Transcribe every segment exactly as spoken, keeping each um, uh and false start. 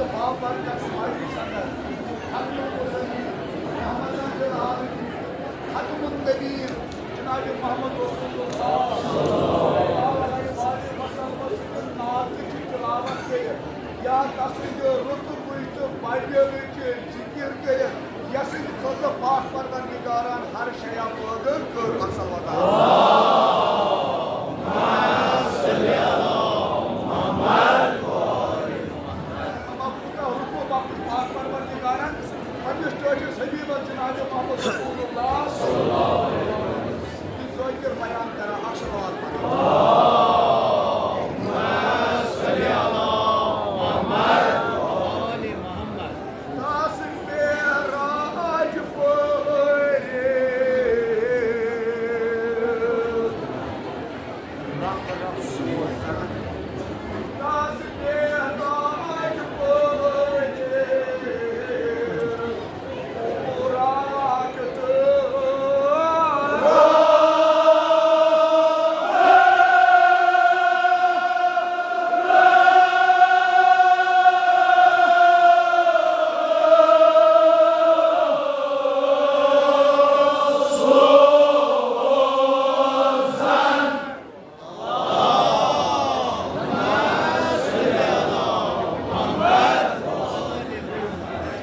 بابرکت مجلس اندر ختم المرسلین، رحمت للعالمین، ختم النبیین، جناب محمد رسول اللہ صلی اللہ علیہ وآلہ وسلم سٕنٛدۍ نعتٕچ تلاوت کٔرِتھ یا تسٕنٛدِ رُتبٕچ تہٕ بجٲیی ذکر کٔرِتھ، یَس سٕنٛدِ خٲطرٕ پاک پروردگارن ہر شیا پٲدٕ کٔر۔ اکھ صلوات۔ اما کوٗتاہ رُکو باپتھ پاک پروردگارن پننِس ٹٲٹھِس حبیبس جناب محمد رسول اللہ صلی اللہ علیہ وسلم۔ یہِ ذٲکِر بیان کران، اکھ صلوات پران۔ تاسِ معراج پٲرِتھ۔ رف رف سوز کران۔ تاسِ معراج پٲرِتھ۔ براق تہٕ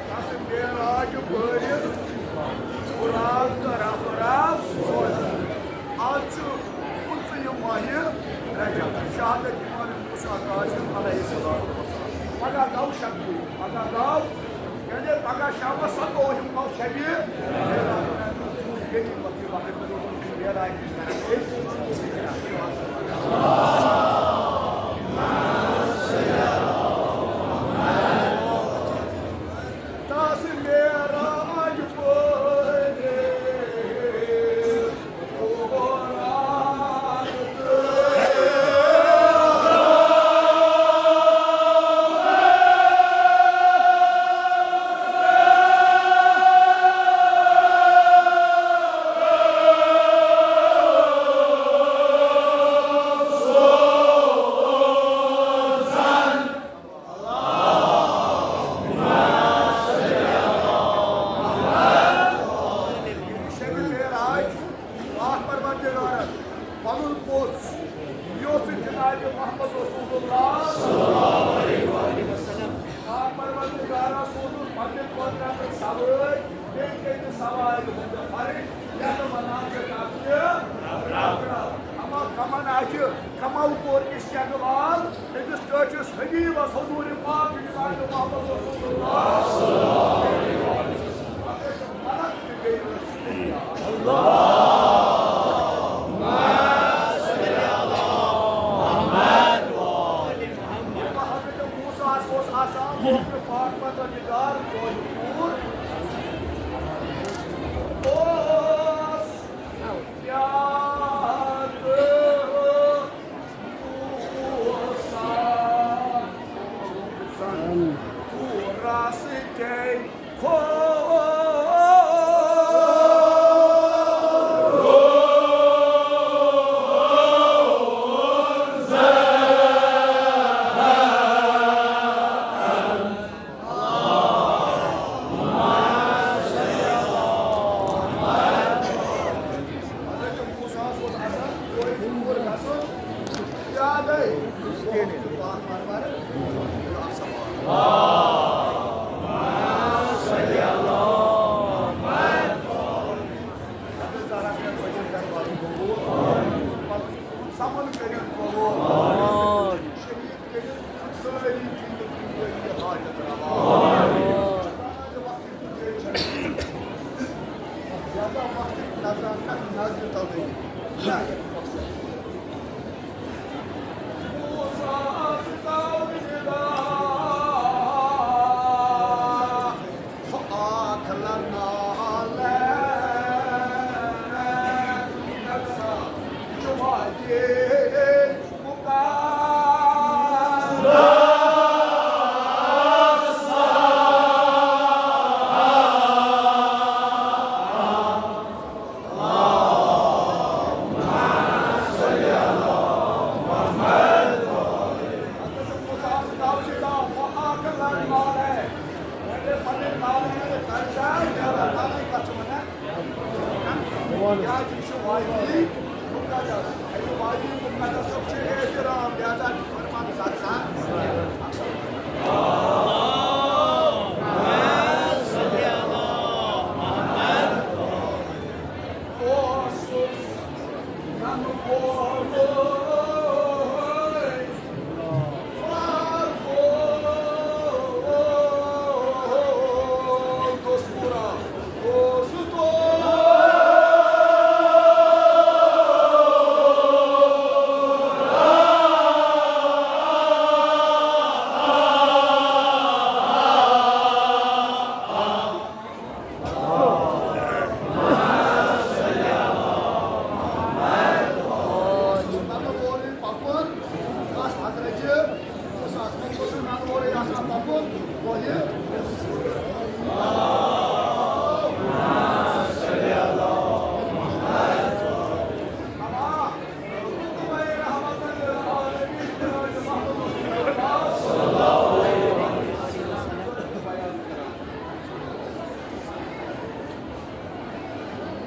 تاسِ معراج پٲرِتھ، قرآن تہٕ رف رف سوز۔ آز چھُ پٕنٛژٕہِم ماہِ رجب، شہادت امام موسیٰ کاظم علیہ السلام۔ پگاہ گوٚو شبِ، پگاہ گوٚو، یعنی پگاہ شامس ستووُہِم گوٚو شبِ۔ تاسِ معراج پٲرِتھ۔ شبِ معراج، پاک پروردگارن پنُن پوٚژھ یوژھ جناب محمد رسول اللہ صلی اللہ علیہ وسلم۔ پاک پروردگارن سوزُس پننہِ قۄدرتہٕ سوٲرۍ، بیٚیہِ کٔرِتھ سوارِ ہُنٛد فرش، یتھ ونان چھِ کتھ تہِ۔ اما کمن آسہِ کمو کوٚر استقبال أمِس ٹٲٹھِس حبیبس حضوٗرِ پاک جناب محمد رسول اللہ۔ حضرت موسیٰ ہس اوس آسان پاک پروردگار کوہ طور۔ اوس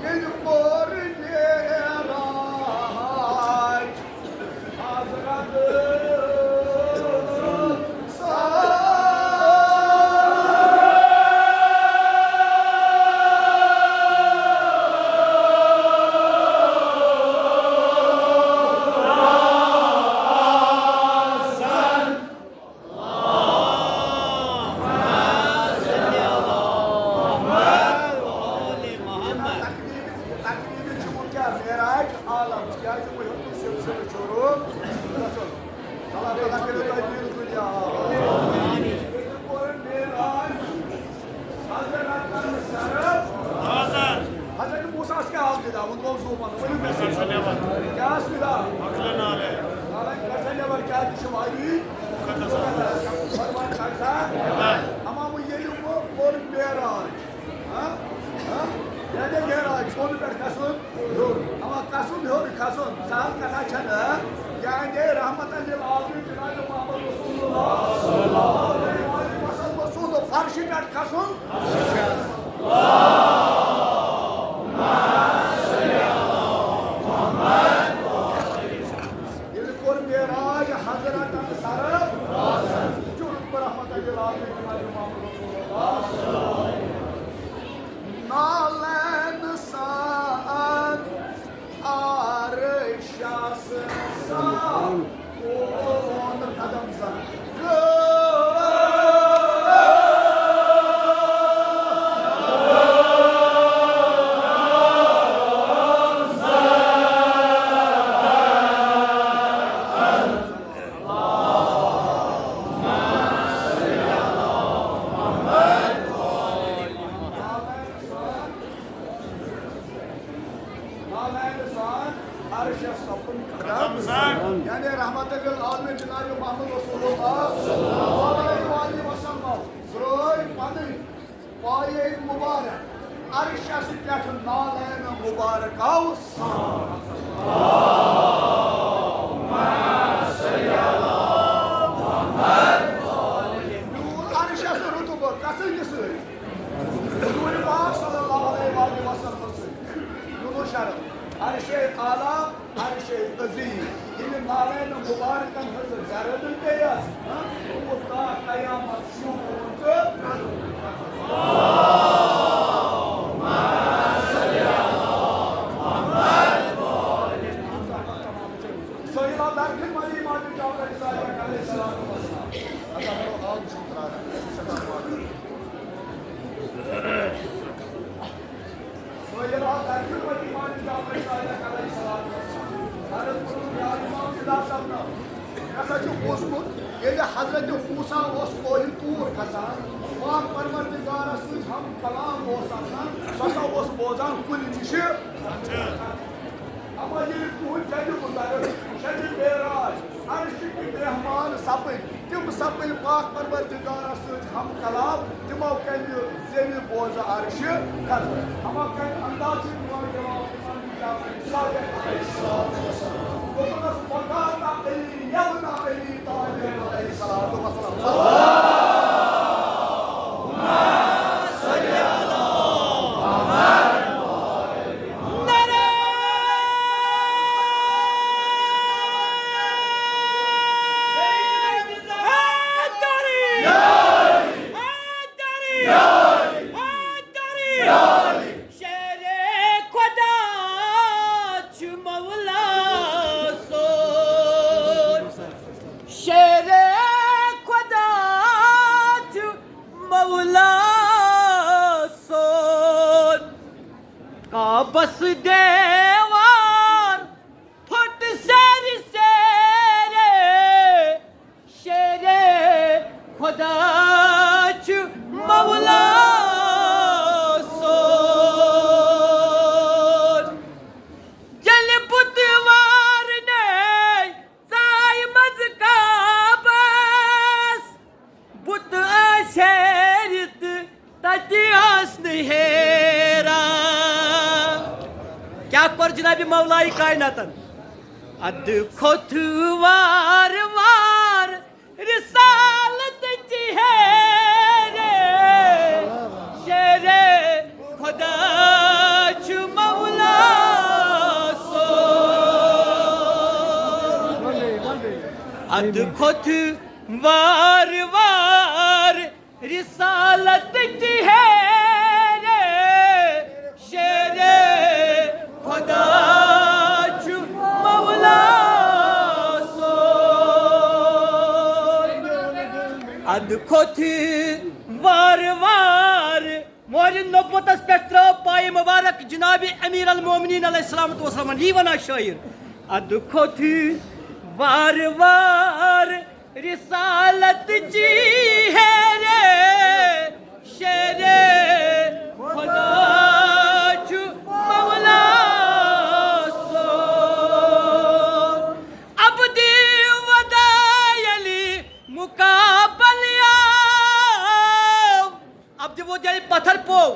ییٚلہِ کوٚر معراج حضرت تقریٖبہِ، تقریٖبہِ چھُ وۄنۍ کیٛاہ؟ معراج عالم، کیٛازِ وۄنۍ ہیوٚتُن سلسلہٕ شروٗع گژھُن۔ اللہ تعالیٰ کٔرِو تۄہہِ دِل دُنیا آباد۔ ییٚتہِ کوٚر معراج حضرت سرف۔ حضرت موسیٰ ہس کیٛاہ آو وِدا؟ وۄنۍ گوٚو زُو پَنُن۔ ؤنِو مےٚ سۭتۍ۔ کیٛاہ ٲس وِدا؟ نالَے کَڑ سا نٮ۪بر، کیٛازِ یہِ چھِ واریاہ مُقدس۔ فرمان چھَکھ سا؟ اَما وۄنۍ ییٚلہِ وۄنۍ کوٚر معراج، ہاں؟ ہاں؟ یعنی معراج، بۄن پٮ۪ٹھ کھسُن، ہیوٚر۔ اَما کھسُن، ہیوٚر کھسُن، سہل کتھا چھَنہٕ۔ یعنی رحمت للعالمین جناب محمد رسول اللہ صلی اللہ علیہ وآلہ وسلم سُنٛد فرشہِ پٮ۪ٹھ کھسُن۔ ییٚلہِ کوٚر معراج حضرت سرف، جُھٹ رحمت للعالمین جناب محمد رسول اللہ۔ نالین سان عرشس سان کون قدم زن۔ نالین سان عرشس سپُد قدم زن۔ یعنی رحمت للعالمین جناب محمد رسول اللہ صلی اللہ علیہ وآلہ وسلم درٛٲے پنٕنۍ پایے مبارک عرشس پٮ۪ٹھ نالین مبارکو سان۔ میوٗل عرشس رُتبہٕ کتھٕ یہِ سۭتۍ؟ حضور پاک صلی اللہ علیہ وآلہ وسلم سٕنٛدۍ یِمو شرف عرشِ اعلیٰ، عرشِ عظیم، ییٚلہِ نالین مبارکن ہٕنٛز گرد پیٚیس، ہاں، تیوٗت کال قیامت چھُ تہٕ سٲیِل آو در خدمت امام جعفر صادق علیہ الصلوۃ والسلام۔ سٲیِل آو در خدمت امام جعفر صادق علیہ الصلوۃ والسلام۔ عرض کوٚرُن، یا امام فدا سپدو، مےٚ ہسا چھُ بوٗزمُت، ییٚلہِ حضرت موسیٰ اوس کوہِ طور کھسان، پاک پروردگارس سۭتۍ ہم کلام اوس آسان، سُہ ہسا اوس بوزان کُلہِ نِشہِ۔ اما ییٚلہِ تُہُنٛد شبِ مطلب، شبِ معراج، عرشہِ کِنۍ رحمان سپٕدۍ، تِم سپٕدۍ پاک پروردگارس سۭتۍ ہم کلام، تِمو کَمہِ زیوِ بوزٕ عرشہِ کتھ۔ اما کَمہِ انداز چھِ تِمن جواب دِوان؟ دوٚپُنس، وقال علی، یبن علی طالب علیہ الصلوۃ والسلام۔ جناب مولائے کائناتن۔ ادٕ کھوٚت وار وار رسالت چہرے، شیر خدا چھُ مولا سون۔ ادٕ کھوٚت وار وار رسالت چہرے، شیر خدا چھُ مولا سون۔ ادٕ کھوٚت وار وار مہرِ نبوتس پٮ۪ٹھ ترٲو پایہِ مبارک جناب امیر المومنین علیہ الصلوۃ والسلام۔ یی ونان شٲعر، ادٕ کھوٚت وار وار رسالت چہرے، شیر خدا چھُ مولا سون۔ عبدِ ودا ییٚلہِ مقابل آو، عبدِ ودا ییٚلہِ پتھر پوو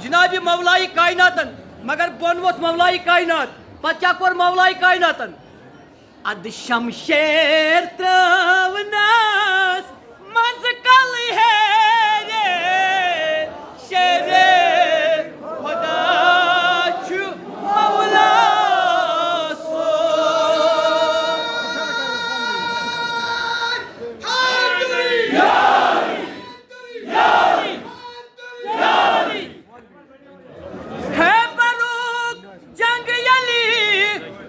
جناب مولائے کائناتن، مگر بۄن ووٚتھ مولائے کائنات۔ پتہٕ کیٛاہ کوٚر مولائے کائناتن؟ ادٕ شمشیر ترٲونس منٛز کل ہیرے، شیر خدا چھُ مولا سون۔ خیبرُک جنگ ییٚلہِ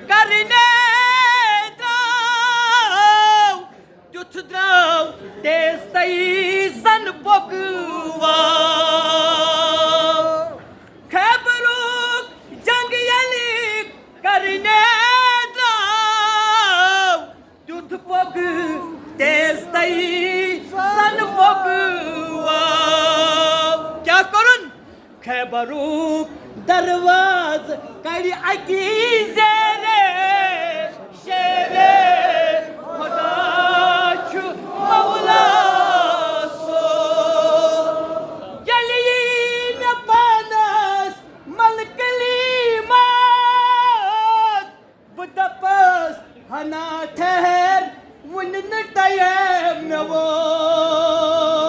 کرنہِ درٛاو، تیُتھ درٛاو تیز تیزن بۄکہٕ واو۔ خیبرُک جنگ ییٚلہِ کرنہِ درٛاو، تیُتھ پوٚک تیز تئی زن پوٚک واو۔ کیٛاہ کوٚرُن؟ خیبرُک دروازٕ کڑِ اکی زیرے، شیرے خدا چھُ مولا سون۔ ییٚلہِ یی مےٚ پانس ملکلی مات، بہٕ دَپَس، ہنا ٹھہر، وُنہِ نہٕ ٹایم مےٚ ووت۔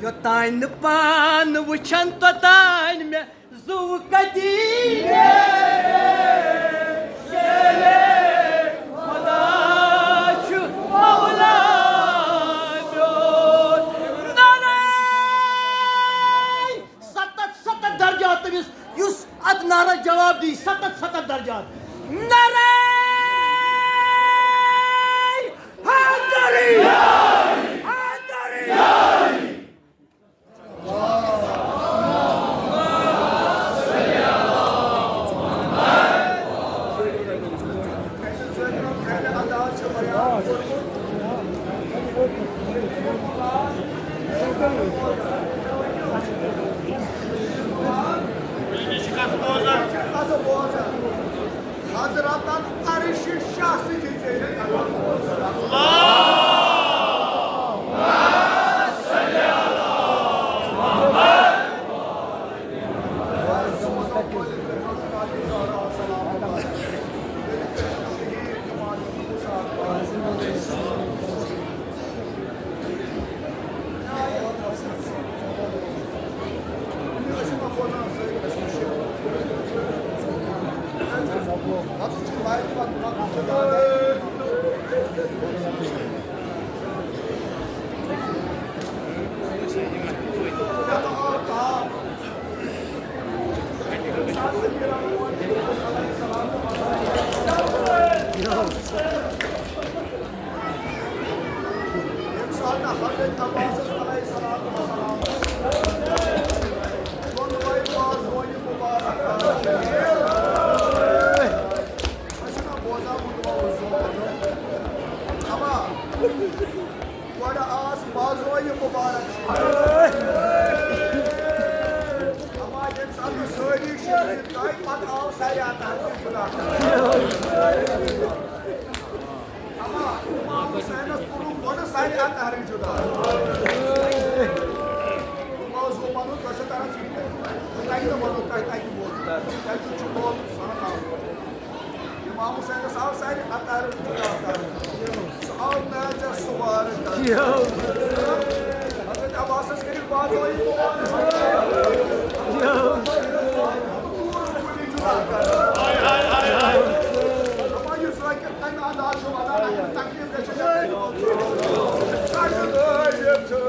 یوٚتانۍ نہٕ پانہٕ وٕچھَن، توٚتانۍ مےٚ زُو کَتی نیرِ۔ شیرے خدا چھُ مولا میون۔ نعرہ ستتھ، ستتھ درجات تٔمِس، یُس اتھ نعرس جواب دی، ستتھ، ستتھ درجات۔ نعرہ حیدری! حیدری! حضرتن عرش شاہ سۭتۍ ژےٚ۔ ییٚمہِ ساتہٕ حضرت عباسَس علیہ الصلوۃ والسلام دۄنوَے بازوَے مُبارک آسہٕ۔ أسۍ چھِنا بوزان مُنوَل زور؟ اَما گۄڈٕ آس بازوَے مُبارک۔ اَما ییٚمہِ ساتہٕ سٲری شیٖرِتھ درٛاے، پَتہٕ آو سارے اَتھ حضرت خدا۔ اما امام حسینس کوٚرُکھ گۄڈٕ سارے اطہرٕے جُدا۔ امام زومانو تۄہہِ چھو تران فِکرِ، بہٕ کتہِ نہٕ وَنو تۄہہِ تَتہِ ووت۔ تَتہِ چھُ بولُن۔ سُہ آو میچس سُہ وارٕ کرنہٕ۔ حضرت عباسس کٔرِو بازٲیی۔ دَپان یُس رۄپیہِ کَمہِ انداز چھُ وَنان، اَتھ چھُنہٕ تکلیٖف گژھِ۔ ژَٹنہٕ ٲسِتھ چھُ۔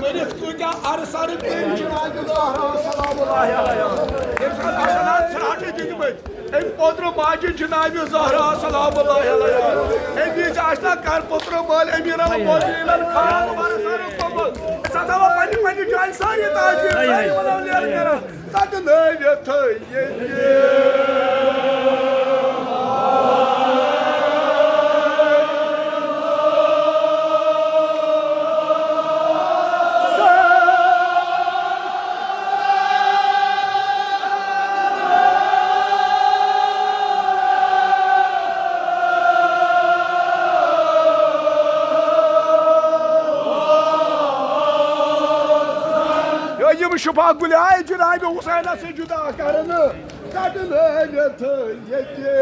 مٔرِتھ کۭتیٛاہ عرصہٕ عرصہٕ پیٚیہِ جناب زہرا سلام اللہ علیہا۔ تٔمۍ ساتہٕ آسن اَتھ ژھرٛاٹہٕ دِتمٕتۍ۔ أمۍ پوترٕ ماجہِ جناب زہرا سلام اللہ علیہا۔ أمۍ وِزِ آسہِ نا کر پوترٕ مٲلۍ امیر المومنین خان ورثہ رسول۔ سۄ تھاوو پننہِ پننہِ جایہِ سارے تاجہِ سارے ولولین کران۔ ژٹنٲوِتھ ییٚتہِ۔ یِم شفا گُلۍ آیہِ جناب حسینس سۭتۍ جدا کرنہٕ۔ ژٹنٲوِتھ ییٚتہِ۔